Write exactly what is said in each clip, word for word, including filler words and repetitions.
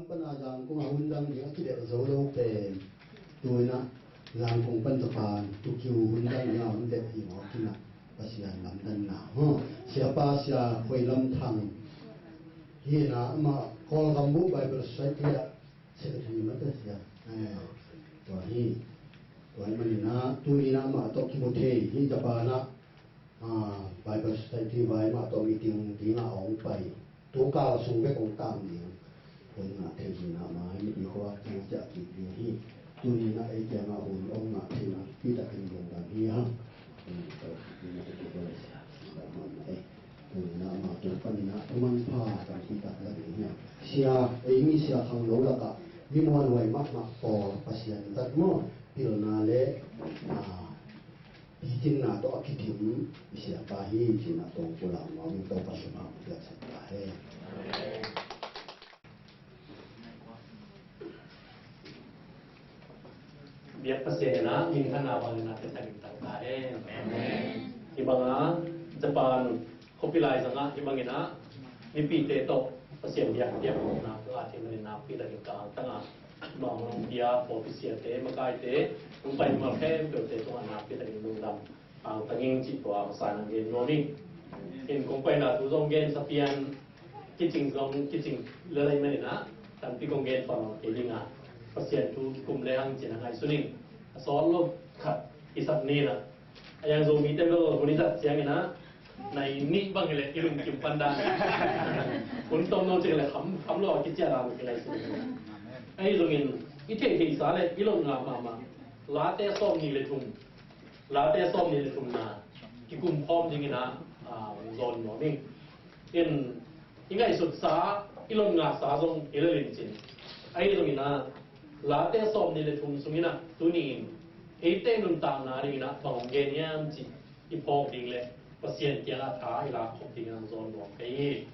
Pana Zangkong a hun dang ding a kidelh zo lo pen, tu-in ah Zangkong pan Japan Tokyo hun dang ding a hong delh hi mawk in ah, Pasian lamdanna. Huh. Siapa Sia Khoi Lam Thang hi in ah, amah Kawlgam bu Bible Society ah secretary mah ta sia. Eh, tua hi. Tua hi manin ah, tu-in ah amah tawh kimu thei hi. Japan ah, ah, Bible Society vai mah tawh meeting ding a hong pai. Tu kal sung bek hong tam ding. Hong ngah thei ding a, mah mipi khua kiang ciah kik ding hi. Tu-in ah ei kiangah hun hong ngah theihna pi takin lungdam hi hang. Hmm, tua hi manin ah ei kiangah hun hong ngah theihna pi takin lungdam hi hang. Tu-in ah amah tung panin ah thuman pha tampi tak la ding hi hang. Sia, ei mi sia khangno lakah mi muanhuai mahmah pawl, Pasian zat maw, pilna le, ah, pikinna tawh a kidim i siapa hi, ci-in ah tawng pulak nuam in Topa sum hang piaksak ta hen. Biak Pasian in ah minthanna bangin ah piasak in tang ta hen. Amen. Hih banga Japan khuapi laizang ah hih bangin ah mipite tawh Pasian biak, biak na ka ngah thei manin nakpi takin ka angtang a, mah hong pia pawlpi siate, makaite, hong pai mimal khempeuhte tungah nakpi takin lungdam angtang ing cih tua masa in hong gen nuam ing. In kong paina thu zong gensa pian, kicing zong kicing lel ahih manin ah tampi kong gen pah mah kei ding a, Pasian thu kikum le hang ci-in ah ngaihsun ing. A sawt lo khat kisap ni in ah, a yang Zomite bel hun i zat ciangin ah nai nih bang hi leh i lungkim pan dan, hun tom no ciang leh kham, kham lo a kiciah dan hi lai sin. Ahi zongin i theihtheihsa le i lon ngah mahmah Late sawmnih le thum, Late sawmnih le thumna kikum khawm dingin ah, ah, zawn nuam ing. In i ngaihsutsa, i lon ngahsa zong hi lel in cin. Ahi zongin ah Late sawmnih le thum sungin ah tuni-in eite nuntakna dingin ah bang hong gen hiam cih i phawk ding le Pasian kiangah tha i lak khop dingin ah zawn nuam ka hi.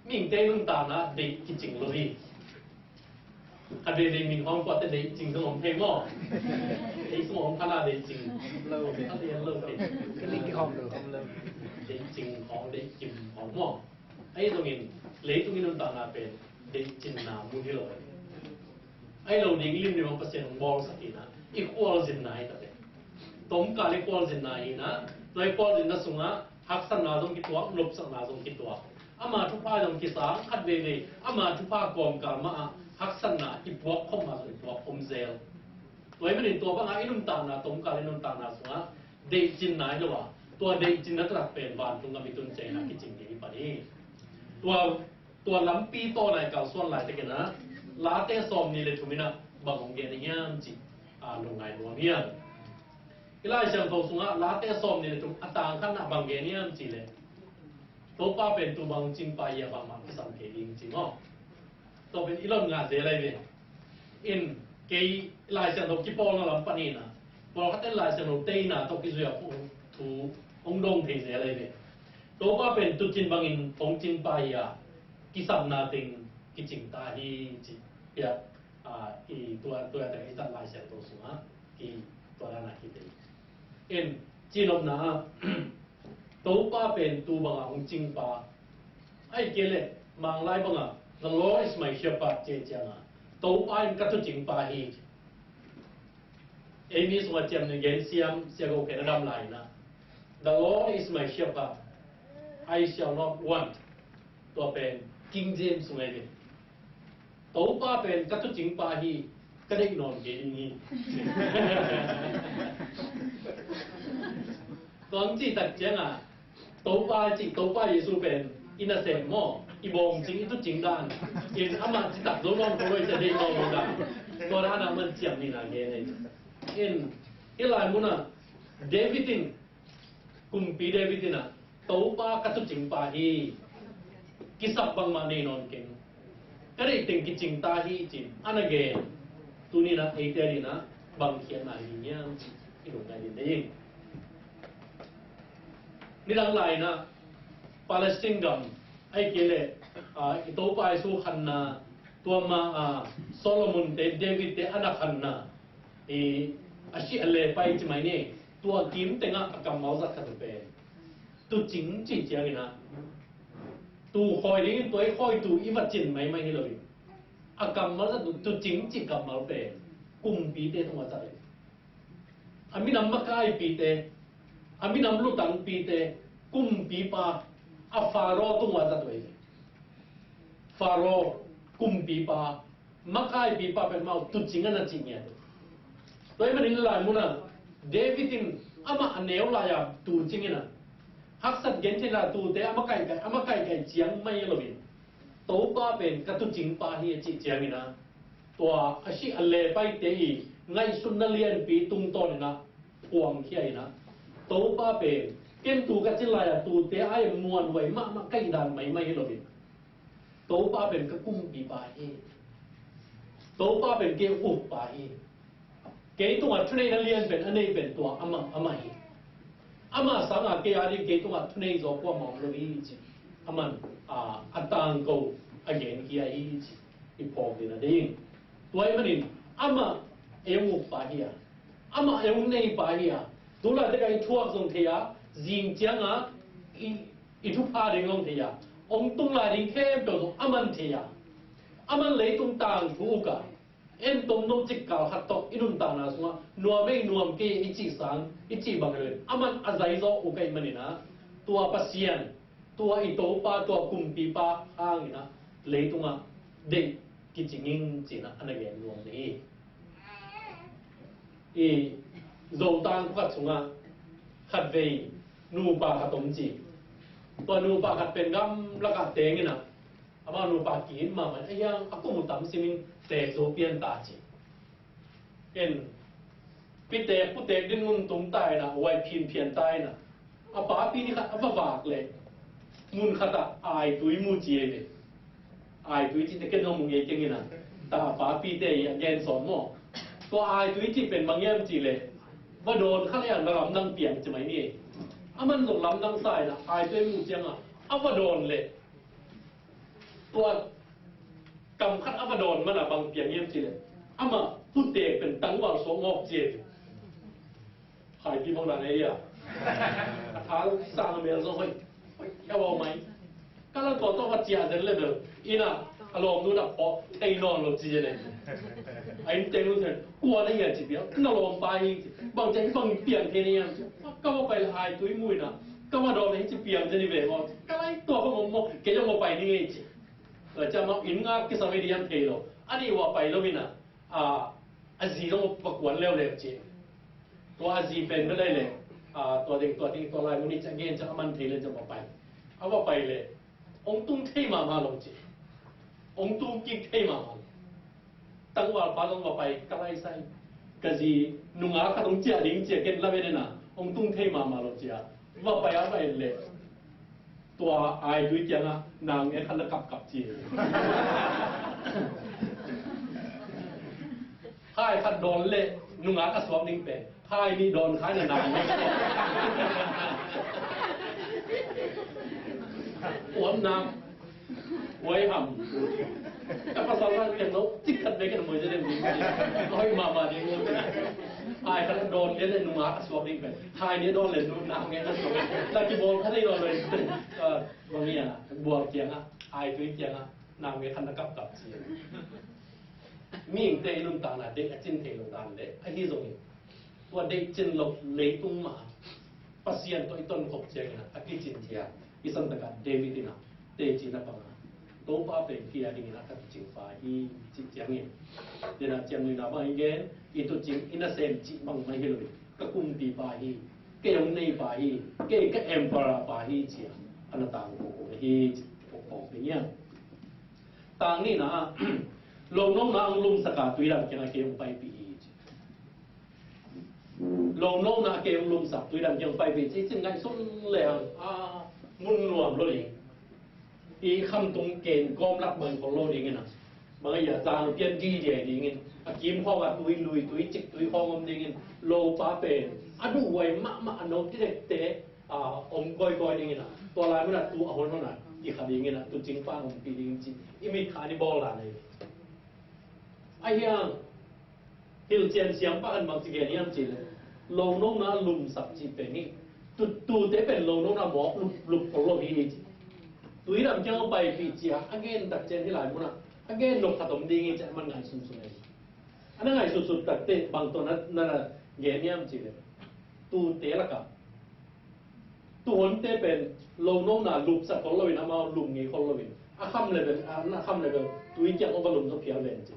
Mihingte nuntakna deih kicing lo hi. Khat veivei min hong kuate deih cing zong om thei maw? Ei sung om khat a deih cing. Lo, a lian lo thei. Ka ling kihawm lo. Deih cing hong, deih kim hong maw? Ahi zongin leitung i nuntakna pen deih cinna mun hi lo. Ahi lo ding limlim a Pasian hong bawlsak hi in ah i khualzinna hi ta ve. Tomkal i khualzinna hi in ah, tua i khualzinna sungah haksatna zong kituak, nopsakna zong kituak. Ama thupha zong kisang, khat veivei ama thupha kawmkal mah ah haksatna i puak khop mah zong i puak khop zel. Tua ahih manin tua bangah i nuntakna, tomkal i nuntakna sungah deihcinna hi lo a, tua deihcinna taktak pen vantung gam i tun ciangin ah kicing ding hi pan hi. Tua, tua lampi tawh nai kalsuan laitakin ah Late sawmnih le thum in ah bang hong gen hiam cih, a, lungngai nuam hi hang. I Lai Siangtho sungah Late sawmnih le thum a tang khatna bang gen hiam cih leh, Topa pen tu bang hong cing pa hi a, bangmah kisam kei ding ci maw? Tua pen i lon ngah zel lai ve. In kei Lai Siangtho kipawlna lam pan hi in ah, pawlkhat in Lai Siangtho teina tawh kizui a thu hong dong thei zel lai ve. Topa pen tuucin bangin hong cing pa hi a, kisapna teng kicing ta hi ci. Hi a, a, i tua, tua tak i zat Lai Siangtho sungah i tua dan a kite. In, cinopna ah, Topa pen tu bangah hong cing pa. Ahih kei leh Manglai bangah, "The Lord is my shepherd," ci ciangah, Topa in ka tuucing pa hi. Ei mi sungah ciamnuih gen siam, Sia Go Khen a dam lai in ah, "The Lord is my shepherd, I shall not want." Tua pen King James sung ahi ve. Topa pen ka tuucing pa hi, ka deih nawn kei ding hi. Tua hong cih tak ciangah, Topa cih, Topa Jesu pen i nasem maw, i bawngcing, i tuucing dan. In amah citak zo nawn kho lo hi cia, deih nawn lo dan. Tua dan a man ciam nihna gen hi. In, hih lai munah David in, kumpi David in ah, "Topa ka tuucing pa hi, kisap bangmah nei nawn keng, ka deih teng kicing ta hi," ci-in a na gen. Tuni in ah eite adingin ah bang khiatna hi ding hiam cih i lungngai ding hi. Nidang lai in ah Palestine gam, ahih kei leh, ah, i Topa Jesu khanna, tua ma, ah, Solomon te, David te a na khanna, i, a si a le pai ci mai ni, tua kim tengah a kammal zat khat uh pen tuucing cih ciangin ah, Tuu khawi dingin tua i khawi tuu i va cin maimai hi loin, a kammal zat uh tuucing cih kammal pen kumpite tungah zat uh hi. A minam makaipite, a minam lutangpite, kumpipa, a Faro tungah zat uh hi. Faro kumpipa, makaipipa pen amau tuucing a na cih ngiat uh. Tua ahih manin lai munah David in amah a neu lai-a tuucing in a, haksat genthei la tuute a makaihkaih, a makaihkaih ciang mah hi loin, Topa pen ka tuucingpa hi a cih ciangin a, tua a si a lepaite i ngaihsutna lianpi tungtawn in a phuangkhia in a, Topa pen ken tuu ka cin lai-a tuute a muanhuai mahmah ka hih dan maimai hi loin, Topa pen ka kumpipa hi. Topa pen kei ukpa hi. Kei tungah thuneihna lian pen a nei pen tua amah, amah hi. Amah sangah kei a ding kei tungah thunei zaw kuamah om lo hi ci. Aman a, a tangko a genkhia hi ci. I phawk ding a ding. Tua ahih manin amah ei ukpa hi a, amah ei neipa hi a, tu laitak a i thuak zong thei a, zing ciangah i i thupha ding hong thei a, hong tung lai ding khempeuh zong aman thei a, aman leitung tangthu uk a, en tomno cik kal khat tawh i nuntakna sungah nuam ei nuam kei i cih sang, i cih bang hi loin, aman a zai zaw uk ahih manin a, tua Pasian, tua i Topa, tua kumpipa hangin a, leitungah deih kicing ing ci-in a, a na gen nuam hi. I Zotang khuakhat sungah khatvei nupa khat om ci. Tua nupa khat pen gamlakah teng in a, amah nupa kim mahmah in, a hiang a kum uh tam simin teek zo pian ta ci. En, piteek puteek din mun tung ta in a, huai phinphian ta in a, a papi ni khat a va vak leh mun khatah aitui mu ci ei ve. Aitui cih teh ken zong mu ngei keng in a, ta a papite i a gen sawm maw. Tua aitui cih pen bang hiam cih leh, va dawn kha leh a na lamdang piang ci mai ni ei. Aman zong lamdang sa in a, aitui mu ciangah a va dawn leh, tua kam khat a va dawn man a bang piang hiam cih leh, amah puteek pen tangval suak ngawk ci ei ve. Haipi bang dan ei a. A thal sang a mel zong hoih, hoih hiau au mai. Ka la tua tawh ka ciah zen le bel in a, a lawmnu na phawk thei nawn lo ci zen ei. A inn teng nun zen, kua na hia ci piang, na lawmpa hi ci. Bang ci a bang piang thei na hiam ci. Ka va pai le aitui mu in a, ka va dawn le hi ci piang zen hi ve maw. Ka lai tua bang om maw, kei zong va pai ning ei ci. Tua ciang amah inn ngak kisam ei diam thei lo. A nih uh a pai lo in a, a, a zi zong va kuan leuleu ci. Tua a zi pen bel ei le, a, tua ding, tua ding, tua lai mun i ciah gen ciah a man thei le ciah va pai. A va pai le, hong tung thei mahmah lo ci. Hong tung kik thei mahmah lo. Tangvalpa zong va pai, ka lai sai. Ka zi nungak khat hong ciah ding ciah ken la ven in a, hong tung thei mahmah lo ci a. Va pai a va en le, tua aitui kiangah naungek khat na kapkap ci. Hai khat dawn le nungak a suak ding pen, hai nih dawn khai na naungek suak. Uam nam. Huai ham. Ka pasal la ken lo, cik khat bek ken moi zen ding. Hoih mahmah ding. Hai khat dawn le nungak a suak ding pen, hai nih dawn le nungak naungek a suak. La kibawl kha thei lo le. Bang hia, bual kiangah, aitui kiangah, naungek khat na kapkap ci. Mihingte i nuntakna deih a cin thei lo dan le ahi zongin, tua deih cin lo leitung mah Pasian tawh i tonkhop ciangin a kicin thei a, i santakah David in a teci na pang a, Topa pen kei a dingin a ka tuucingpa hi cih ciangin, tua ciang nuihna bang i gen, i tuucing i nasem cih bang mah hi lo in, ka kumpipa hi, kei hong neipa hi, kei ka emperor pa hi ci a, a na tangko kong ahi ci, kong kong pe ngiam. Tang nihna ah, lonona hong lumsak a tuidam kiangah kei hong paipih hi ci. Lonona kei hong lumsak, tuidam kei hong paipih ci, cin ngaihsun le hang, a, mun nuam lo ding. I khamtung ken kawm lak bang khol lo dingin a, bang a ia zang pian di dia dingin, a kim khawng a tui lui, tui cik, tui khawng om dingin, lopa pen a duhhuai mahmah a no ti dekte, a, om kawikawi dingin a, tua lai mun a tu a hon hon a, i kha dingin a, tuucingpa hong pi dingin ci, i mit kha ni bawl dan a hi. A hiang, hilhcian siampa khat bang ci gen hiam cih leh, lonona lumsak cih pen hi, tu, tute pen lonona mawk lup, lup khol lo hi ci. Tuidam kiang a paipih ci-a a gen tak ciang hih lai munah a gen nop khat om ding hi ci-a man ngaihsun sun ahi. A na ngaihsutsut takteh bang tawh na, na, na gen hiam cih leh, tuute lakah tuhonte pen lonona lupsak khol loin, amau lum ngei khol loin, a kham le bel, a na kham le bel tui kiang a va lum zaw phial ven ci.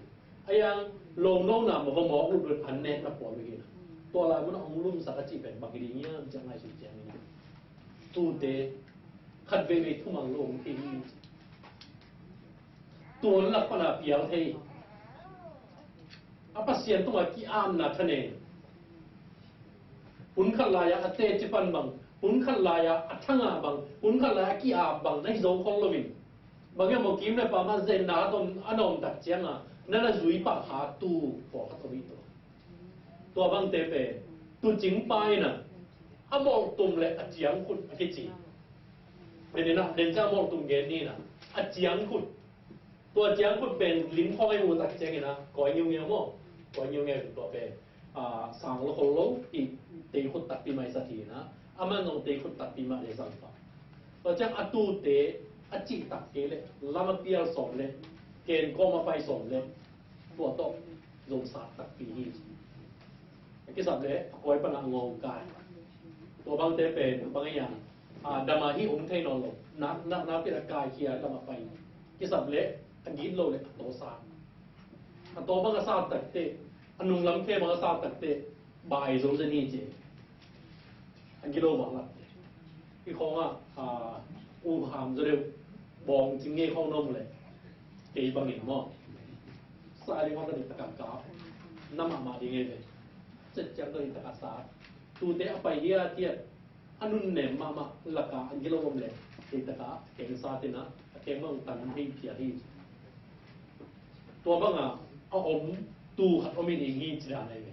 A yang lonona ma va mawk lut lut an nek na pawl uh hi na. Tua lai munah hong lumsak a cih pen bang hi ding hiam ci-a ngaihsut ciangin, tuute khat veivei thumang lo hong thei hi. Tuan lak pana pial thei. A Pasian tungah ki-apna thanem. Hun khat lai-ah a teci pan bang, hun khat lai-ah a thanga bang, hun khat lai-ah a ki-ap bang na hi zo khol loin, bang hiam maw, kim le pam a zenna a tom, a na om tak cianga na na zui pah kha tu pawlkhat om hi tua. Tua bangte pen tuucing pa in a, a mawltum le a ciangkhut a kici. Pen in a, den ciang a mawltum gen ni in a, a ciangkhut. Tua ciangkhut pen lim khawng a i mu tak ciangin a, kawi ngiungeu maw? Kawi ngiungeu tua pen, a, sang lo khol lo i teikhut takpi mah i sat hi in a, aman zong teikhut takpi mah le zang pah. Tua ciang a tuute a cih tak kei leh, lam a pial sawm leh, ken kawm a pai sawm leh, tua tawh zong sat takpi hi. A kisap leh a kawi panah ngawng kai. Tua bangte pen bang a hiam, a, dam a hih om thei nawn lo. Nak, nak, nak pit a kaikhia dam a pai. Kisap leh a git lo leh a taw sat. A taw bang a sat takteh, a nunglam khe bang a sat takteh, bai zo zen hi ci. A gilo bang lak. I khawngah, a, u ham zaw deuh bawng cing ngei khawng na om leh, kei bangin maw, sa ding khawng ka ding takah kap na mahmah ding ei ve. Cet ciang ka ding takah sa. Tuute a pai hiathiat, a nunnem mahmah lakah a gilo om leh, kei takah keng sa tin a, a keng bang tan hei phiat hi. Tua banga a om tu khat om in ing hi ci dan ei ve.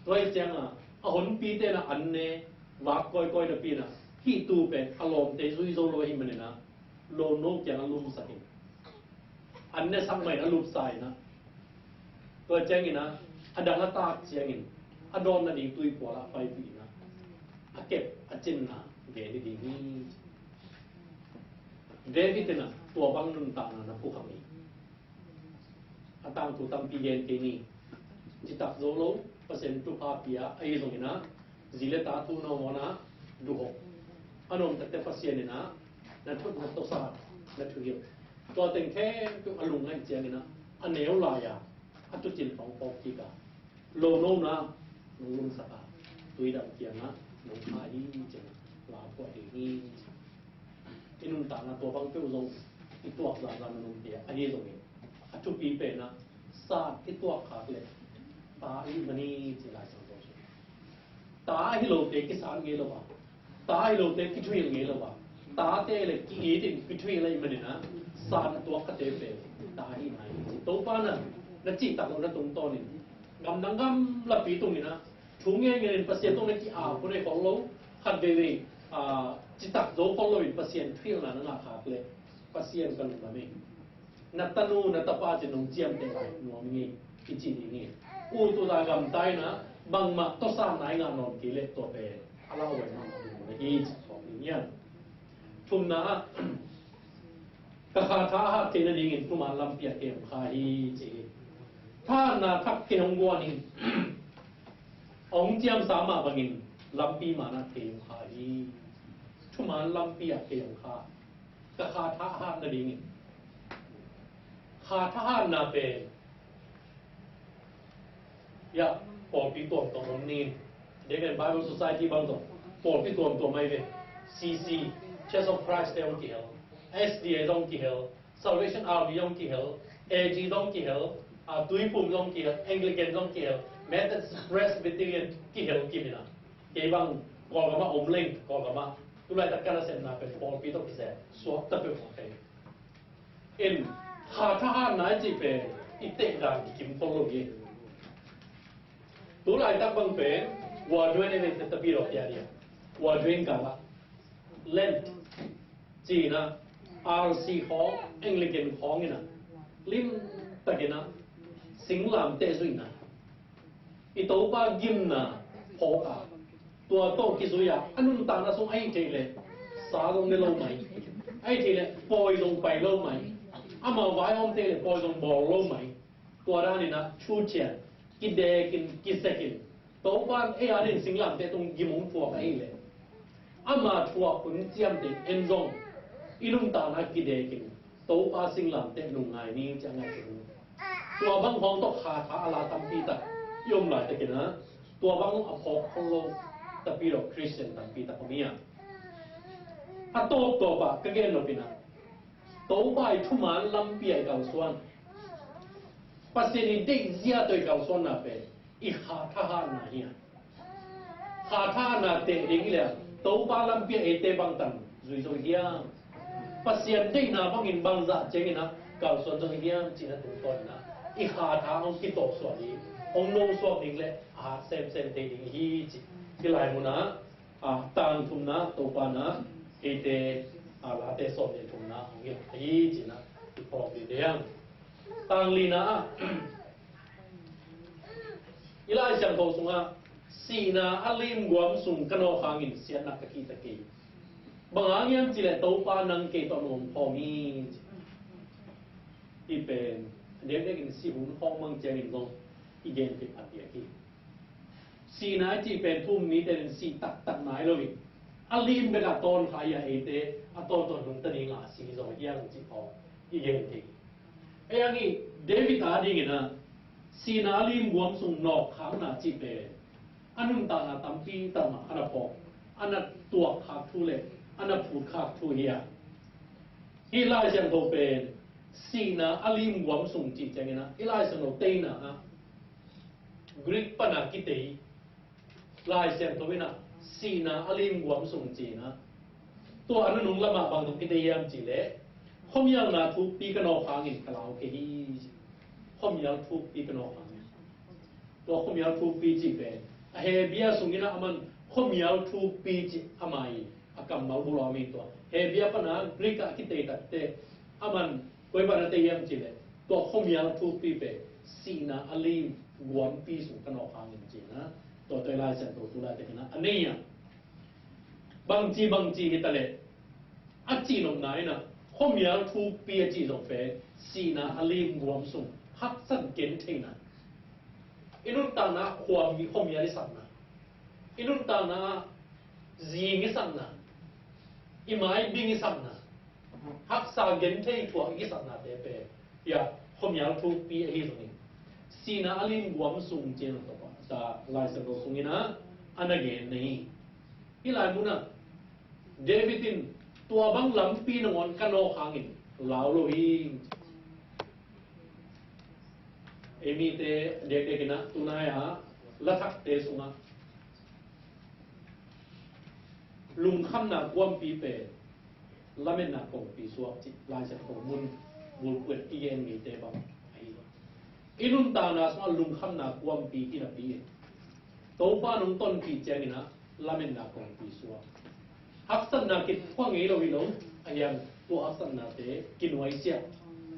Tua hi cianga a honpite na an ne vak kawikawi napi in a, hih tu pen a lawmte zui zo lo ahih manin a, lawmno kiang a lumsak in, an ne sak mah in a lupsa in a, tua ciangin a, a dang a tak ciangin a dawn nading tuipual ah paipih in a, a kep a cinna gen hi ding hi. David in a tua bang nuntakna na phukham hi. A tangthu tampi gen kei ni. Citak zo lo, Pasian thupha pia ahi zongin a, zi le ta thu na om a, duhok. A nuam takte Pasian in a, na thut na tawsa, na thuhilh. Tua teng khempeuh a lungngaih ciangin a, a neu lai-a a tuucin pang phawk kik a, lawmno na nong lumsak a, tuidam kiangah nong kha hi ci-in a, la phuah ding hi. I nuntakna tua bang peuh zong i tuak zahzah na nunte ahi zongin, a thupi pen a, sat i tuak khak leh ta ahih man hi ci Lai Siangtho sung. Ta ahi lote kisat ngei lo a, ta ahi lote kithuhilh ngei lo a, tate le ki-it in kithuhilh ahih manin a, sat a tuak khate pen ta ahih nai hi ci. Topa na, na cihtak loh na tungtawnin, gamdang gamlapi tungin a, thu ngeingei in Pasian tawh na ki-ap khol lo, khat veivei, a, citak zo khol loin Pasian thuhilhna na ngah khak leh, Pasian ka lungdam hi. Na tanu na tapa ci nong ciamteh lai nuam ing ei, i ci ding hi. Ut ut a gamta in a, bangmah tawsa nai ngah nawn kei leh tua pen a lauhuai mahmah ding hi ci suak ding hi. Thumna ah, ka kha tha a hat theih nadingin thuman lampi ah kei hong kha hi ci hi. Thahatna thak kei hong guan hi. A hong ciamsa mah bangin lampi man ah kei hong kha hi. Thuman lampi ah kei hong kha. Ka kha tha a hat nadingin. Kha thahatna pen, ya, pawlpi tuamtuam om ni. Deng and Bible Society bang tawh pawlpi tuamtuam ahi ve. C C, Church of Christ te hong kihel, S D A zong kihel, Salvation Army zong kihel, A G zong kihel, a, Tuiphum zong kihel, Anglican zong kihel, Methodist, Presbyterian kihel kim in a. Kei bang Kawlgam ah om leng, Kawlgam ah tulaitak ka nasepna pen pawlpi tawh kisai suakta peuhmah ka hi. In, kha thahatna i cih pen i tehdan kikim khol lo hi. Tulaitak bang pen Waduen i vente tapi lo pia dia. Waduen kala Lent ci-in a, R C khawng, Anglican khawng in a, limtakin a, singlamteh zuihna, i Topa gimna phawk a, tua tawh kizui a, a nuntakna sung ahih theih leh sa zong ne lo mai. Ahih theih leh pawi zong pai lo mai. Amah vaihawmte leh pawi zong bawl lo mai. Tua danin ah thu cian, kidekin, kisekin, Topa'n ei adingin singlamteh tung gim hong thuak ahih leh, ama thuak hun ciamteh en zong i nuntakna kidekin Topa singlamteh lungngai ni ci a ngaihsun. Tua bang hong tawh khatha a la tampi tak i om laitakin ah, tua bang a phawk khol lo tampi lo Khristian tampi tak om hi a. A tawptawp ah ka gen nop in ah, Topa i thuman lampi ah i kalsuan, Pasian i deihzia tawh i kalsuanna pen i khatha hatna hi a. Khatha hatna teh ding hi leh, Topa lampi ah eite bangtan zui zo hiam? Pasian deihna bangin bangzah ciangin ah kalsuan zo hiam cih na tungtawn in ah, i khatha hong kitawpsuah ding, hong nosuak ding leh a hat semsem thei ding hi ci. Hih lai mun ah, a, tang thumna Topa in ah eite, a, Late sawm le thumna hong hilh hi ci-in ah i phawk ding hi hang. Tang lina ah, i Lai Siangtho sungah sihna a limguam sung ka nawk hangin siatna ka kihta kei. Bang hang hiam cih leh Topa nang kei tawh nuam khawm hi ci. Hih pen dekdek in si hun khawng mang ciangin zong i gen thei a diak hi. Sihna i cih pen thu-um mite in sih taktak nai lo hi. A lim bek a tawn kha hi a, eite a tawntawn nungta ding a si zo hi hang cih khawng i gen thei. Ahi hang hi, David adingin ah sihna a limguam sung nawkkhakna cih pen a nuntakna tampi tak mah a na phawk, a na tuakkhak thu le a na phutkhak thu hi a. Hih Lai Siangtho pen sihna a limguam sung cih ciangin ah, hih Lai Siangtho teina ah Greek pan a kitei Lai Siangtho in ah sihna a limguam sung ci-in ah, tua a nunung lamah bang zong kitei hiam cih leh, khuamialna thukpi ka nawk hangin ka lau kei hi. Khuamial thukpi ka nawk hangin. Tua khuamial thukpi cih pen a Hebru sungin ah aman khuamial thukpi cih a mai a kammal bulh a min tua. Hebru pan a Greek ah kitei takte aman koi pan a tei hiam cih leh, tua khuamial thukpi pen sihna a limguampi sung ka nawk hangin ci-in ah, tua tua i Lai Siangtho tu laitakin ah a nei a. Bangci bangci hi ta leh, a cihnopna in ah khuamial thukpi a cih zong pen sihna a limguam sung haksat gentheihna. I nuntakna khuamial i sakna, i nuntakna zing i sakna, i maibing i sakna, haksa genthei thuak i saknate pen, ya, khuamial thukpi ahi zongin, sihna a limguam sung ci-in ah Topa, sa Lai Siangtho sungin ah a na gen na hi. Hih lai mun ah David in tua bang lampi nangawn ka nawk hangin lau lo hi. Ei mite dekdek in ah tunai a lathakte sungah lungkhamna kuampi pen lametna kongpi suak cih Lai Siangtho mun bulphuh in i gen mite bang ahi lo. I nuntakna sungah lungkhamna kuampi hi napi in, Topa nong tonpih ciangin ah lametna kongpi suak. Haksatna kithuah ngei lo hi lo, ahi hang tua haksatnate kinuaisiah,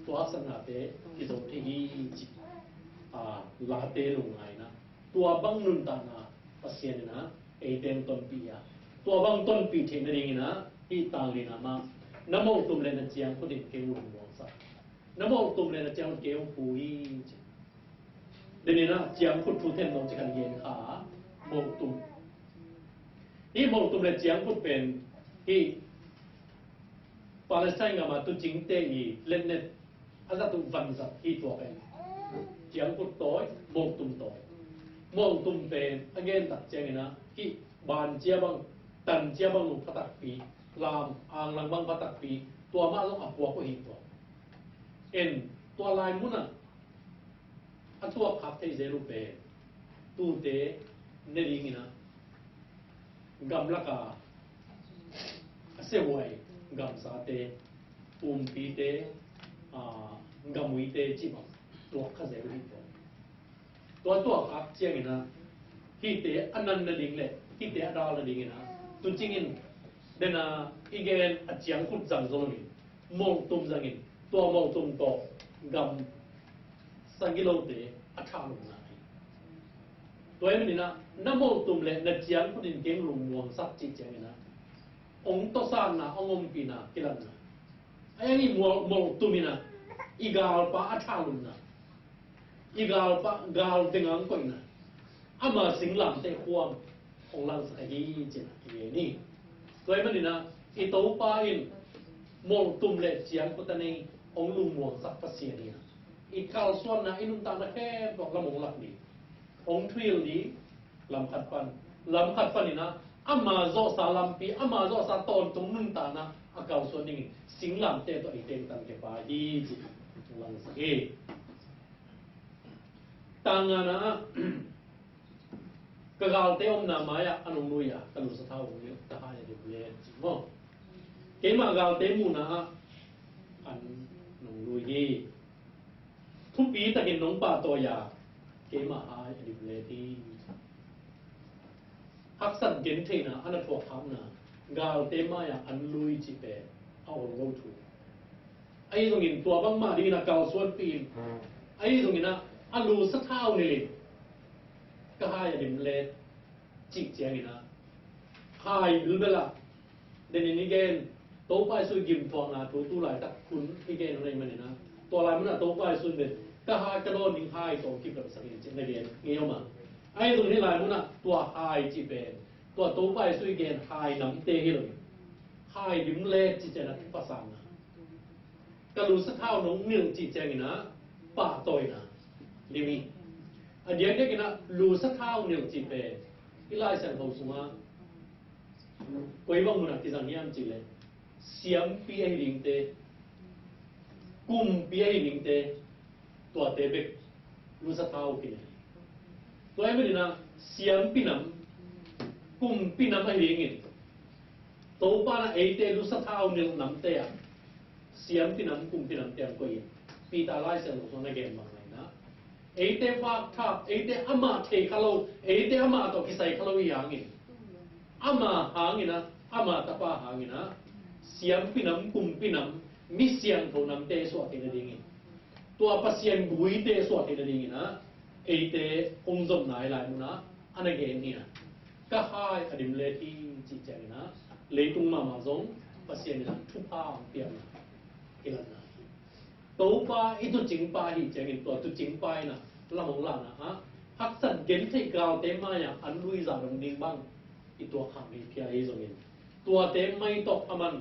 tua haksatnate kizo thei hi ci. A, Late lungngaina, tua bang nuntakna Pasian in ah eite hong tonpih a, tua bang tonpih theih nadingin ah hih tang lina mah, na moh tum le na ciangkhut in kei hong lungmuangsak. Na moh tum le na ciangkhut kei hong phu hi ci. Denin ah ciangkhut thu themno ci kan gen kha, moh tum. Hih moh tum le ciangkhut pen hih Palestine gam a tuucingte i letnet a zat uh vanzat hi tua pen. Ciangkhut tawi, moh tum tawi. Moh tum pen a gen tak ciangin ah hih ban cia bang, tan cia bang uh pha takpi, lam anglang bang pha takpi, tua mah zong a puak uh hi tua. En, tua lai mun ah a tuak khak thei zel uh pen tuute ne dingin ah gamlak a a siahuai gamsate, pumpite, a, gamuite cih bang tuak kha zel uh hi tua. Tua tuak khak ciangin ah hihte a nan nading le hihte a dal nadingin ah tuucing in, den a i gen a ciangkhut zang zo loin, moh tum zangin, tua moh tum tawh gam sagilote a thah lungna hi. Tua ahih manin ah na moh tum le na ciangkhut in kei hong lungmuangsak cih ciangin ah hong tawsakna, hong ompihna, kilatna, A eng i mual, mual tum in a, i galpa a thalumna, i galpa, gal deng ang koihna, ama singlamteh khuam hong langsak ahi ci-in a kigen hi. Tua ahih manin a, i Topa in mual tum le ciang khuta nei hong lungmuangsak Pasian hi a, i kalsuanna, i nuntakna khempeuh lam hong lak ding, hong thuhilh ding, lam khat pan, lam khat panin a, ama zawhsa lampi, ama zawhsa tawntung nuntakna a kalsuan dingin singlamteh tawh i teng tangte pa hi ci-in langsak hi. Tang ngana ah, ka galte omna mai-ah a nong lui a, ka lu sathau hong nilh, ka hai a dim let ci maw. Keima galte muhna ah an nong lui hi. Thupi takin nong pahtawi a, keima hai a dim let hi. Haksat gentheihna a na thuak khakna, galte mai-ah an lui cih pen a ol lo thu. Ahi zongin tua bangmah dingin a kalsuanpih in, ahi zongin a, a lu sathau nilh in, ka hai a dim let cih ciangin a, hai bilbel a, denin i gen, Topa Jesu i gimthuakna thu tu laitak hun i gen uh na hih manin a, tua lai munah Topa Jesu in pen, ka hai ka dawn ding hai tawh kipelhsak in ci-in na gen ngei om a. Ahi zongin hih lai munah tua hai cih pen, tua Topa Jesu i gen hai namte hi lo in, hai dim let cih ciangin a, thupha sangna, ka lu sathau nong nilh cih ciangin a, pahtawina lim hi. A diakdiakin a, lu sathau nilh cih pen i Lai Siangtho sungah koi bang munah kizang hiam cih leh, siampi ahi dingte, kumpi ahi dingte, tuate bek lu sathau kinei. Tua ahih manin a, siampi nam, kumpi nam ahi dingin, Topa in a eite lu sathau nilh namte ah, siampi nam, kumpi namte ah koi in, Peter Lai Siangtho sungah na gen bang lai-in a, eite vakthak, eite amah thei kha lo, eite amah tawh kisai kha lo i hangin, ama hangin a, ama tapa hangin a, siampi nam, kumpi nam, mi siangtho namte suah theihna dingin, tua Pasian guite suah theihna dingin a, eite hong zonna hi lai munah a na gen hi a, ka hai a dim let hi cih ciangin a, leitung mahmah zong Pasian in a thupha hong piakna kilatna hi. Topa i tuucingpa ahih ciangin tua tuucingpa in a lam hong lakna ah, haksat gentheih galte mai-ah an lui zah dong ding bang i tuak khak ding phial ahi zongin, tuate mai tawh a man,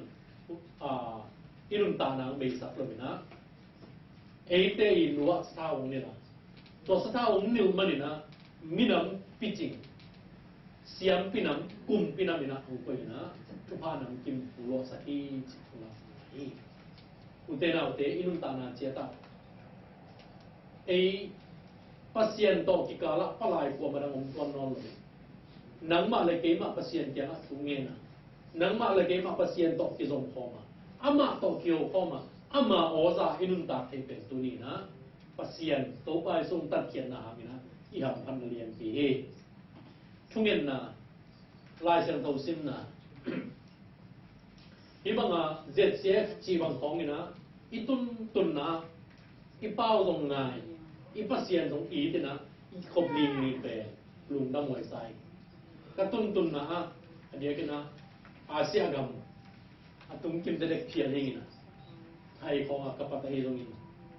a, i nuntakna hong beisak lo in a, eite i lu ah sathau hong nilh a, tua sathau hong nilh manin a, minam picing, siampi nam, kumpi nam in a hong koih in a, thupha namkim hong luahsak hi cih hong laksak hi. Ute naute, i nuntakna ciat ah, ei Pasian tawh kikal ah palai kuamah dang om tuan nawn lo. Nangmah le keimah Pasian kiangah thu ngen a, nangmah le keimah Pasian tawh kizom khawm a, amah tawh kiho khawm a, ama awza i nuntak thei pen tuni in a, Pasian Topa Jesu hong tatkhiatna hangin a, i hamphatna lianpi hi. Thungetna, Lai Siangtho simna. Hih banga Z C F cih bang khawng in a, i tuntunna, i pau zong ngai, i Pasian zong it in a, i khop lingling pen lungdam huai sa hi. Ka tuntunna ah, a diakin a, Asia gam a tungkim dekdek phial hi in a, Thai khawng ah ka pat ahi zongin,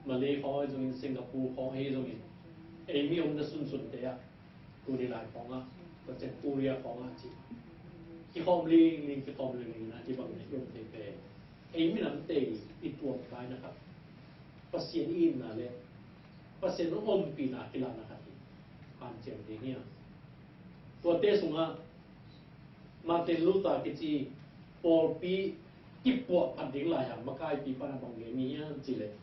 Malay khawng ahi zongin, Singapore khawng ahi zongin, ei mi omna sunsunte ah, tuni lai khawng ah, tua ciang Korea khawng ah ci, kikhawm lingling, kikhawm lingling in a, hih bang na i om thei pen, ei minamte i tuamtaina khat, Pasian i itna le Pasian hong ompihna kilahna khat hi. Hanciam ding hi a. Tuate sungah Martin Luther kici pawlpi kipuah phat ding lai-a makaipi pan a bang gen hi hiam cih leh,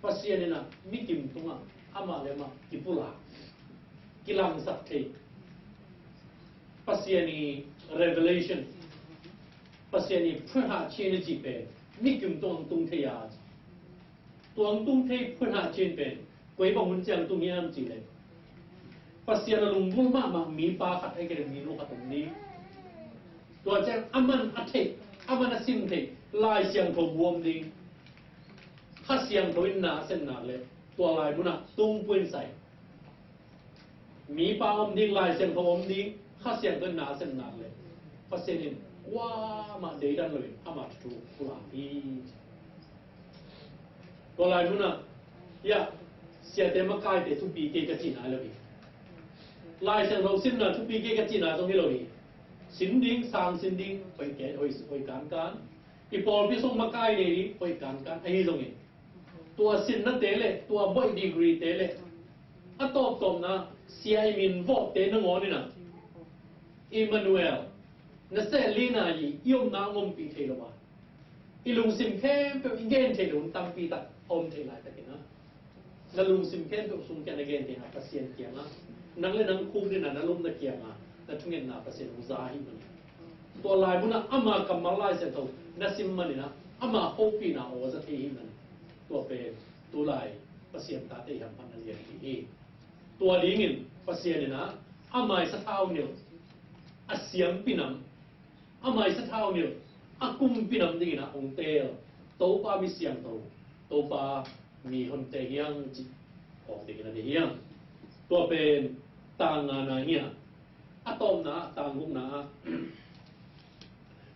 Pasian in a mi kim tungah amah le amah kipulak, kilangsak thei, Pasian i revelation, Pasian i phuahah chin i cih pen mi kim tungah tung thei a, tua tung thei phuahah chin pen koi bang hun ciang tung hiam cih leh, Pasian a lunggulh mahmah mipa khat ahih kei leh minu khat om ding. Tua ciang a man a theih, a man a sim theih Lai Siangtho bu om ding. Kha Siangtho in na a sem nak leh tua lai munah tung puinsai. Mipa om ding, Lai Siangtho om ding, Kha Siangtho in na a sem nak leh Pasian in kuamah deidan loin ama thu pulak hi. Tua lai munah, ya, siate makaite thupi kei ka cihna hi lo hi. Lai Siangtho simna thupi kei ka cihna zong hi lo hi. Sin ding, sang sin ding, hoih kei, hoih, hoih kankan. I pawlpi sung makai nei ding, hoih kankan. Ahi zongin, tua sinnate le tua buaih degree te le a tawptawpna sia i min vawhte nangawn inah Emmanuel, na sehlina i, i omna a ompih thei lo a, i lungsim khempeuh i gen thei lo hun tampi tak a om thei laitakin ah, na lungsim khempeuh sung kiang na gen thei a Pasian kiangah, nang le nang khukdina na lupna kiangah na thungetna Pasian hong za hi manin, tua lai munah ama kammal Lai Siangtho na sim maninah ama hopihna aw za thei hi manin, tua pen tulai Pasian tate i hamphatna lian hi hi. Tua dingin Pasian inah ama i sathau nilh, a siampi nam, ama i sathau nilh, a kumpi nam dinginah hong teel Topa mi siangtho, Topa mi honte hiang cih phawk dingin a deih hiang. Tua pen tang ngana hi a, a tawpna ah, tang gukna ah,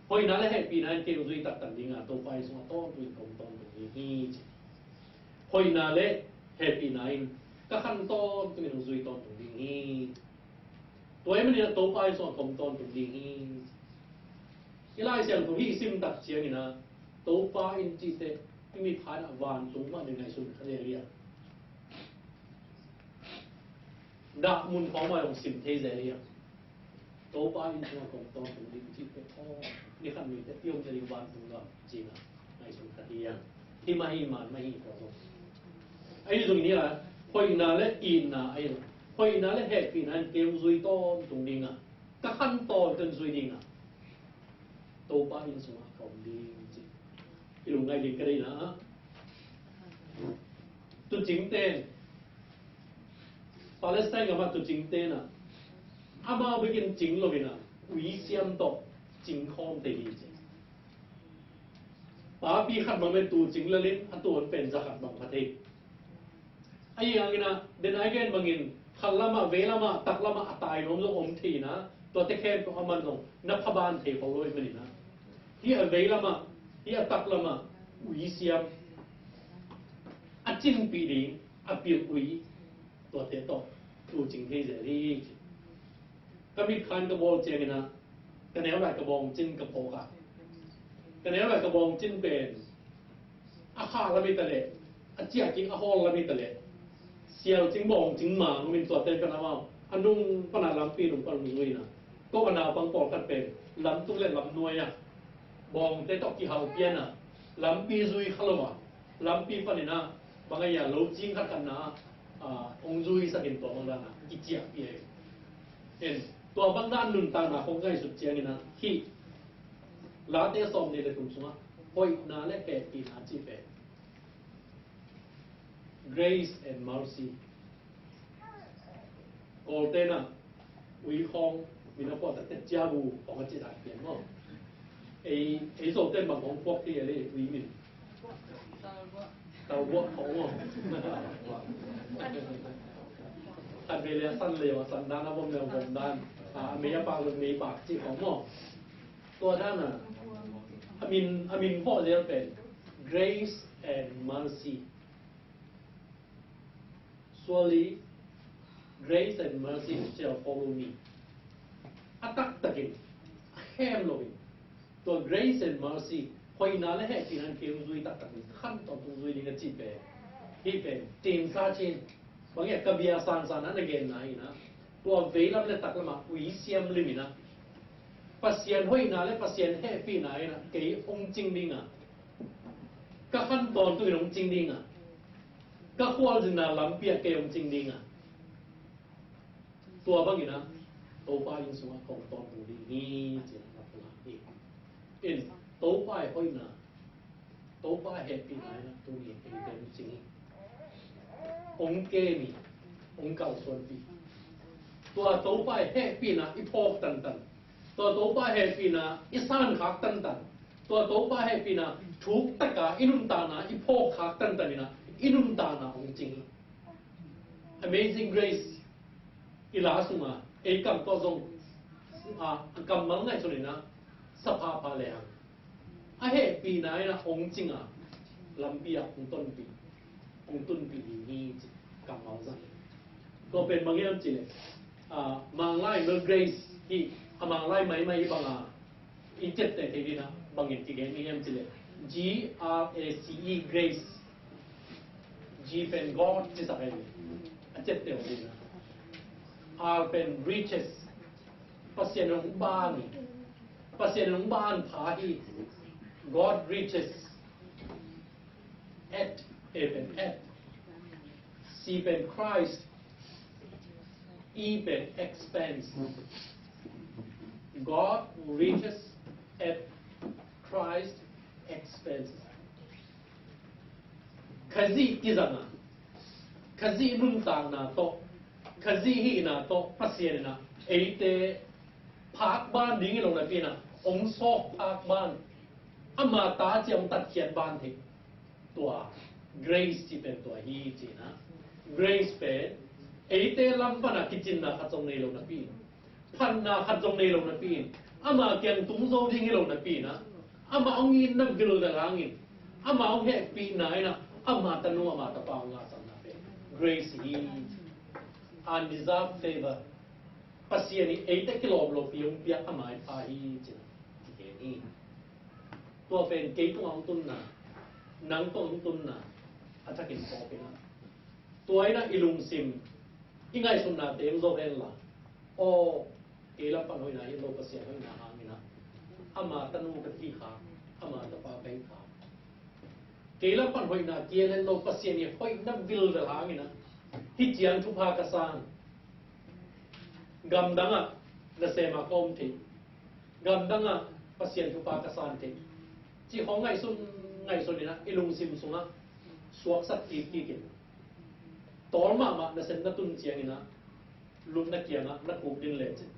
hoihna le hehpihna in kei hong zui taktak dinga, Topa inn sungah tawntung in kong tawntung ding hi ci. Hoihna le hehpihna in ka khan tawntung in hong zui tawntung ding hi. Tua ahih manin Topa inn sungah kong tawntung ding hi. I Lai Siangtho hih i sim tak ciangin ah, Topa inn cihte i mit khan ah vantung mah nei ngaihsun kha lel hi a, dah mun khawng mah zong sim thei zel hi a. Topa inn sungah kong tawntung ding cihte, aw, ni khat ni teh i om thei ding vantung gam cihna ngaihsun kha hi a. Hi mah hi, man mah hi, tua zong. Ahi zongin hi a, hoihna le itna ahi zong, hoihna le hehpihna in kei hong zui tawntung ding a, ka khan tawntung zui ding a, Topa inn sungah ka om ding ci. I lungngaih ding ka deihna ah, tuucingte, Palestine gamah tuucingte inah amau bekin cing lo inah, ui siam tawh cing khawm thei hi ci. Papi khat bang pen tuu cing lel in a tuan pen za khat bang pha thei. Ahi hangin ah, den a i gen bangin, khat lamah, vei lamah, tak lamah a tai nuam zong om thei inah, tuate khempeuh a man zong na phaban thei khol lo ahih manin ah, hih a vei lamah, hih a tak lamah ui siam, a cinpih ding a pilh ui, tuate tawh tuu cing thei zel hi ci. Ka mit khan ka bawl ciangin ah, ka neu lai ka bawngcin ka phawk a, ka neu lai ka bawngcin pen a khah lam hi ta leh, a ciah kik a hawl lam hi ta leh, sialcing bawngcing mang om in, tuate pen amau a nung pana, lampi nung pana hong zui inah, ko a naupang pawlkhat pen lamtung le lamnuai ah bawngte tawh kihau pian a, lampi zui kha lo a, lampi panin ah bang a hia, lo cing khat khat na ah, hong zuisak in tua bang dan ah kiciahpih ahi. En, tua bang dan nuntakna kong ngaihsut ciangin ah, hih Late sawmnih le thum sungah hoihna le hehpihna cih pen grace and mercy. Kawlte inah ui khawng, mi na phuah takte ciabu khawng a cih dan pian maw? Ei, ei Zote in bang khawng phuak thei a le ui min? Taubuah khawng maw? Khat vei le a san le a san dan, a vom le a vom dan, a mei a pak le mei pak cih khawng maw? Tua dan a, a min, a min vawh zel pen grace and mercy. Surely grace and mercy shall follow me. A taktakin, a khem loin, tua grace and mercy, hoihna le hehpihna in kei hong zui taktakin, khan tawntung zui ding a cih pen, hih pen tinsa cin, bang hia, ka bia sansan a na genna hi inah, tua veilam le taklamah ui siam lim inah, Pasian hoihna le Pasian hehpihna inah kei hong cing ding a, ka khan tawntung in hong cing ding a, ka khualzinna lampi ah kei hong cing ding a, tua bangin ah Topa inn sungah kong tawntung ding hi, ci-in a pulak hi. In, Topa i hoihna, Topa hehpihna in ah tuni eite hong cing hi. Hong kem hi, hong kalsuanpih. Tua Topa hehpihna i phawk tantan, tua Topa hehpihna i sankhak tantan, tua Topa hehpihna thuk taka i nuntakna i phawkkhak tantan in ah i nuntakna hong cing hi. Amazing Grace i la sunga ei kam tawh zong, a, a kammal ngaihsun in ah, sa phapha le hang, a hehpihna in ah hong cing a, lampi ah hong tonpih, hong tunpih ding hi ci, kammal zang hi. Tua pen bang hiam cih leh, ah, Manglai in bel grace hi, a Manglai maimai hi bang a, i ciapteh theih ding in ah bang in kigen hi hiam cih leh, G R A C E, grace. G pen God ci sak hi, a ciapteh ding in ah. R pen riches, Pasian hong ban hi, Pasian hong ban pha hi. God reaches at, A pen at, C pen Christ, E pen expense. God reaches at Christ expense. Khazih kizang a, Khazih nuntakna tawh, Khazih hihna tawh Pasian in ah eite phak ban ding hi lo napi in ah, hong sawk phak ban, ama ta ciang hong tatkhiat ban thei. Tua grace ci pen tua hi ci in ah. Grace pen eite lam pan a kicinna khat zong nei lo napi in, phatna khat zong nei lo napi in, ama kiang tung zo ding hi lo napi in ah, ama hong itna vilvel hangin, ama hong hehpihna in ah ama tanu ama tapa hong ngahsakna pen grace hi. Undeserved favor. Pasian in eite kilawm lopi hong piak a maipha hi ci in ah kigen hi. Tua pen kei tungah hong tunna, nang tungah hong tunna, a thakin phawk in ah, tua in ah i lungsim, i ngaihsutnate hong zo hen la. Aw, kei lam pan hoihna hi lo, Pasian hoihna hangin ah ama tanu ka hi kha, ama tapa ka hi kha. Kei lam pan hoihna kei hi lo, Pasian i hoihna vilvel hangin ah hih ciang thupha ka san. Gamdang ah nasem a ka om thei, gamdang ah Pasian thupha ka san thei, cih hong ngaihsun, ngaihsun in ah i lungsim sungah suaksak kik kik in, tawl mahmah nasem na tun ciangin ah lupna kiangah na kuk din lecin,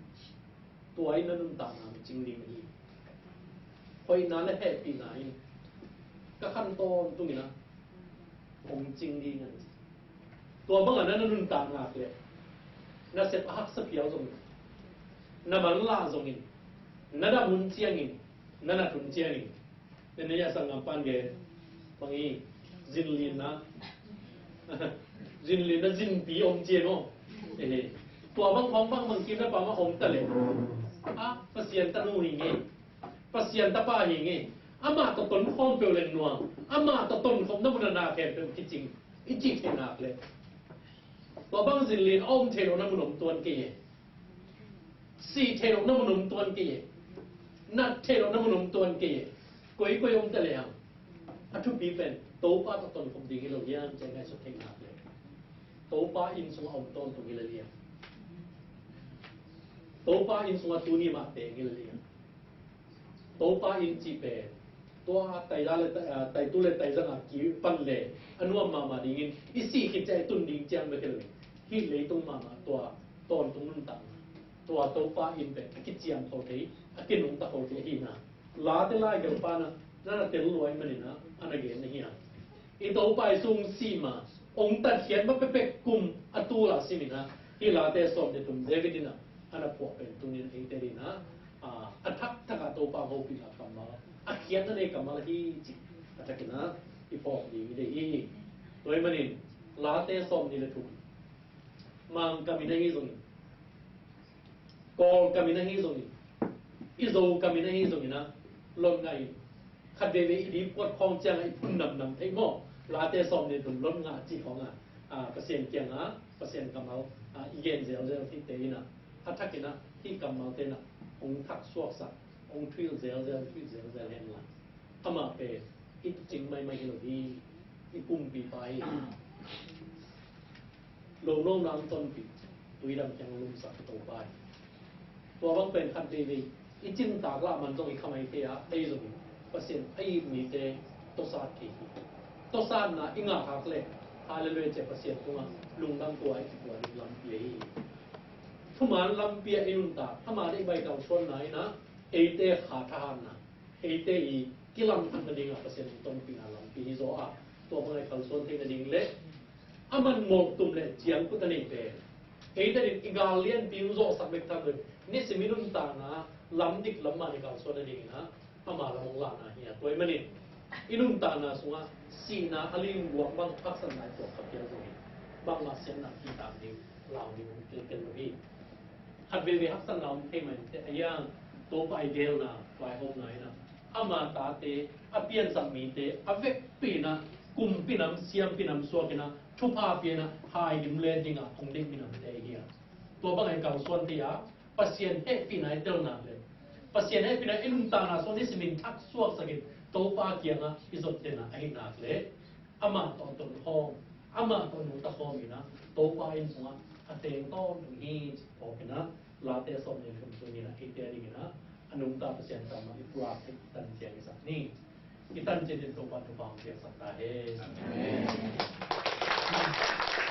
tua in na nuntakna hong cing ding hi. Hoihna le hehpihna in ka khan tawntung in ah hong cing ding a ci. Tua bangah na, na nuntak ngak leh, na sep a haksa phial zongin, na manlah zongin, na dam hun ciangin, na nat hun ciangin, na, na ya sanggam pan gen bang hi, zinlinna, zinlinna zinpi om ciang aw. Ehe. Tua bang khawng bang bang kim na pa mah om ta leh, a, Pasian tanu hi nge, Pasian tapa hi nge, amah tawh tonkhawm peuh leng nuam, amah tawh tonkhawm na mun a na khempeuh kicing, i cih thei nak leh, tua bang zinlin a om thei lo na mun om tuan kei e. Sih thei lo na mun om tuan kei e. Nat thei lo na mun om tuan kei e. Koi koi om ta leh hang, a thupi pen Topa tawh tonkhawm ding hi lo hiam ci a ngaihsut thei nak leh, Topa inn sungah om tawntung hi lel hiam? Topa inn sungah tuni mah teng hi lel hiam? Topa inn cih pen tua Taida le, ah, Taitu le Taizang a kipan le a nuam mahmah dingin i sih khit ciang i tun ding ciang bek hi lo. Hih leitung mahmah tua tawntung nuntakna, tua Topa inn pen a kiciam kho thei, a kinungta kho thei ahihna Late laigelhpa in ah na na tel lua ahih manin ah a na gen ahi a. I Topa Jesu hong sih ma, hong tatkhiat ma pekpek kum a tul a simin ah, hih Late sawm le thum David in ah a na phuah pen tuni in eite in ah, a, a thakthak a Topa hopihna kammal, a khiatna nei kammal ahi cih a thakin ah i phawk ding i deih hi. Tua ahih manin Late sawm le thum, Mangkam in ahi zongin, Kawlkam in ahi zongin, i Zokam in ahi zongin ah, lotngah in, khat veivei i dipkuat khawng ciangah i phun namnam thei maw? Late sawm le thum lotngah cih khawngah, a, Pasian kiangah Pasian kammal, a, i gen zelzel thei te in ah, a thakin ah hih kammalte in ah hong thaksuaksak, hong thuhilh zelzel, thuhilh zelzel hen la, amah pen i tuucing maimai hi lo hi. I kumpipa hi. Lomlomna hong tonpih, tuidam kiang lumsak Topa hi. Tua bang pen khat veivei i cintak lah man zong i kha mai kei a, ei zong Pasian a it mite tawsat kei hi. Tawsatna i ngahkhak leh, halleluiah, cia Pasian tungah lungdam tua i kituah ding lampi ahi hi. Thuman lampi ah i nuntak, ama deih bai kalsuanna in ah eite kha thahatna, eite i kilamthak nadingah Pasian hong tonpihna lampi hi zaw a, tua bang a i kalsuan theih nading le a man mawk tum le ciangkut a neih pen, eite in i gal lianpi hong zawhsak bek tham lo, nisim i nuntakna lam dik lam mah i kalsuan nadingin ah ama lam hong lahna hi a, tua ahih manin i nuntakna sungah sihna a lingbuang bang haksatna i tuak kha pian zongin bangmah siatna kihtak ding, lau ding om kei ken lo hi. Khat veivei haksatna om thei mah inteh, a hiang Topa i geelna, vaihawmna in ah ama tate, a piansak mite a vekpi in ah kumpi nam, siampi nam suak in ah thupha pia in ah hai lim len dingah hong deih minamte hi a, tua bangah i kalsuan thei a, Pasian hehpihna i tel nak leh, Pasian hehpihna i nuntakna sung nisimin thak suaksakin Topa kiangah i zot den a, ahih nak leh amah tawh tonkhawm, amah tawh nungta khawm in ah Topa inn sungah a teng tawntung hi ci phawk in ah, Late sawm le thum sung in ah eite adingin ah a nungta Pasian kammal i pulak theih tanciang i sak ni. I tanciang in Topa thupha hong piaksak ta hen. Amen.